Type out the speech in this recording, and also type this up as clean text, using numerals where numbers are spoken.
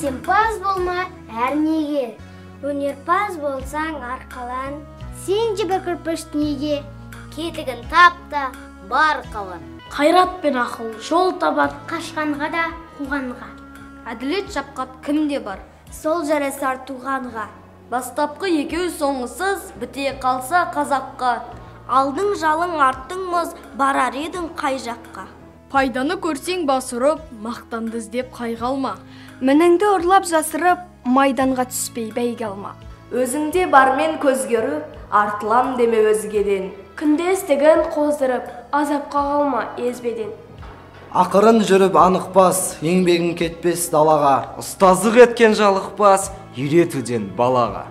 Әсемпаз болма әрнеге. Өнерпаз болсаң арқалан. Сен де бір кірпіш неге. Кетігін тап та бар қалан. Қайрат пен ақыл жол табар. Қашқанға да қуғанға. Әділет шапқат кімде бар? Сол жарасар туғанға. Бастапқы екеу соңғысыз біте қалса қазаққа. Алдың жалың арттың мұз, барар едің қай жаққа. Пайданы көрсең бас ұрып, мақтанды іздеп қайғы алма. Мініңді ұрлап жасырып, майданға түспей бәйге алма. Өзіңде бармен көз көріп, артылам деме өзгеден. Күндестігін қоздырып, азапқа қалма езбеден. Ақырын жүріп анық бас, еңбегің кетпес далаға. Ұстаздық еткен жалықпас, үйретуден балаға.